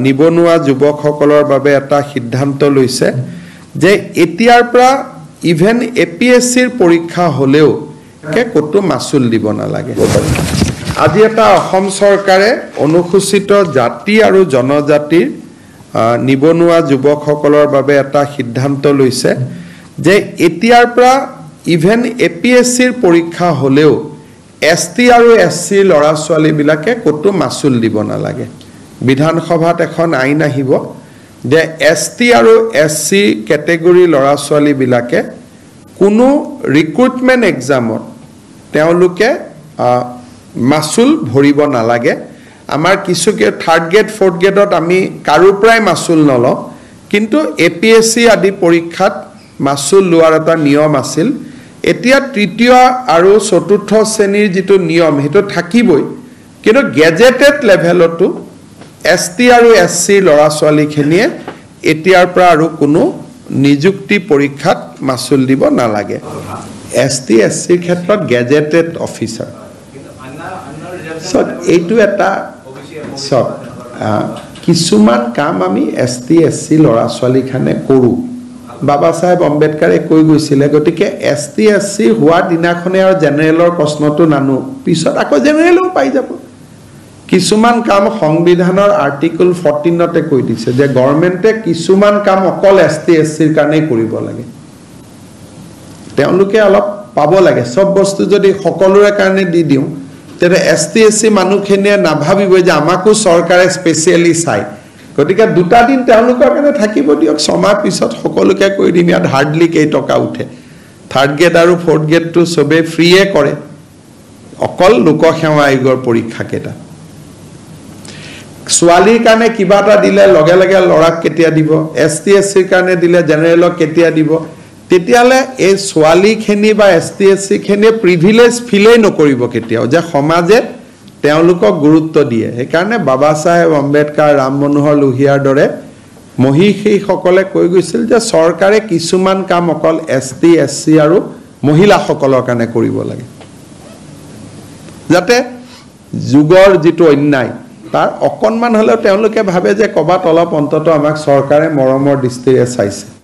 নিবনুৱা যুৱকসকলৰ বাবে এটা সিদ্ধান্ত লৈছে যে এতিয়াৰ পৰা ইভেন এপিএছচিৰ পৰীক্ষা হ'লেও ক'তো মাচুল দিব নালাগে। আজি এটা অসম চৰকাৰে অনুসূচিত জাতি আৰু জনজাতিৰ নিবনুৱা যুৱকসকলৰ বাবে এটা সিদ্ধান্ত লৈছে যে এতিয়াৰ পৰা ইভেন এপিএছচিৰ পৰীক্ষা হ'লেও এছ টি আৰু এছ চিৰ ল'ৰা ছোৱালীবিলাকে ক'তো মাচুল দিব নালাগে। বিধানসভাত এখন আইন আহিব যে এছ টি আৰু এছ চি কেটেগৰীৰ ল'ৰা ছোৱালীবিলাকে কোনো ৰিক্ৰুটমেণ্ট এক্সামত তেওঁলোকে মাচুল ভৰিব নালাগে। আমাৰ কিছু থাৰ্ড গ্ৰেড ফ'ৰ্থ গ্ৰেডত আমি কাৰো পৰাই মাচুল নলওঁ, কিন্তু এ পি এছ চি আদি পৰীক্ষাত মাচুল লোৱাৰ এটা নিয়ম আছিল। এতিয়া তৃতীয় আৰু চতুৰ্থ শ্ৰেণীৰ যিটো নিয়ম সেইটো থাকিবই, কিন্তু গেজেটেড লেভেলতো এছ টি আৰু এছ চিৰ ল'ৰা ছোৱালীখিনিয়ে এতিয়াৰ পৰা আৰু কোনো নিযুক্তি পৰীক্ষাত মাচুল দিব নালাগে। এছ টি এছ চিৰ ক্ষেত্ৰত গেজেটেড অফিচাৰ চাওক, এইটো এটা চাওক, কিছুমান কাম আমি এছ টি এছ চি ল'ৰা ছোৱালীখানে কৰোঁ। বাবা চাহেব আম্বেদকাৰে কৈ গৈছিলে, গতিকে এছ টি এছ চি হোৱা দিনাখনে আৰু জেনেৰেলৰ প্ৰশ্নটো নানো, পিছত আকৌ জেনেৰেলেও পাই যাব। কিছুমান কাম সংবিধানৰ আৰ্টিকল 14তে কৈ দিছে যে গভৰ্ণমেণ্টে কিছুমান কাম অকল এছ টি এছ চিৰ কাৰণেই কৰিব লাগে, তেওঁলোকে অলপ পাব লাগে। চব বস্তু যদি সকলোৰে কাৰণে দি দিওঁ তেতিয়া এছ টি এছ চি মানুহখিনিয়ে নাভাবিবই যে আমাকো চৰকাৰে স্পেচিয়েলি চায়। গতিকে দুটা দিন তেওঁলোকৰ কাৰণে থাকিব দিয়ক, ছমাহ পিছত সকলোকে কৰি দিম। ইয়াত হাৰ্ডলি কেইটকা উঠে, থাৰ্ড গ্ৰেড আৰু ফ'ৰ্থ গ্ৰেডটো চবেই ফ্ৰীয়ে কৰে, অকল লোকসেৱা আয়োগৰ পৰীক্ষাকেইটা। ছোৱালীৰ কাৰণে কিবা এটা দিলে লগে লগে ল'ৰাক কেতিয়া দিব, এছ টি এছ চিৰ কাৰণে দিলে জেনেৰেলক কেতিয়া দিব? তেতিয়াহ'লে এই ছোৱালীখিনি বা এছ টি এছ চিখিনিয়ে প্ৰিভিলেজ ফিলেই নকৰিব কেতিয়াও যে সমাজে তেওঁলোকক গুৰুত্ব দিয়ে। সেইকাৰণে বাবা চাহেব আম্বেদকাৰ, ৰাম মনোহৰ লোহিয়াৰ দৰে মহিষীসকলে কৈ গৈছিল যে চৰকাৰে কিছুমান কাম অকল এছ টি এছ চি আৰু মহিলাসকলৰ কাৰণে কৰিব লাগে, যাতে যুগৰ যিটো অন্যায় তাৰ অকণমান হ'লেও তেওঁলোকে ভাবে যে ক'ৰবাত অলপ অন্ততঃ আমাক চৰকাৰে মৰমৰ দৃষ্টিৰে চাইছে।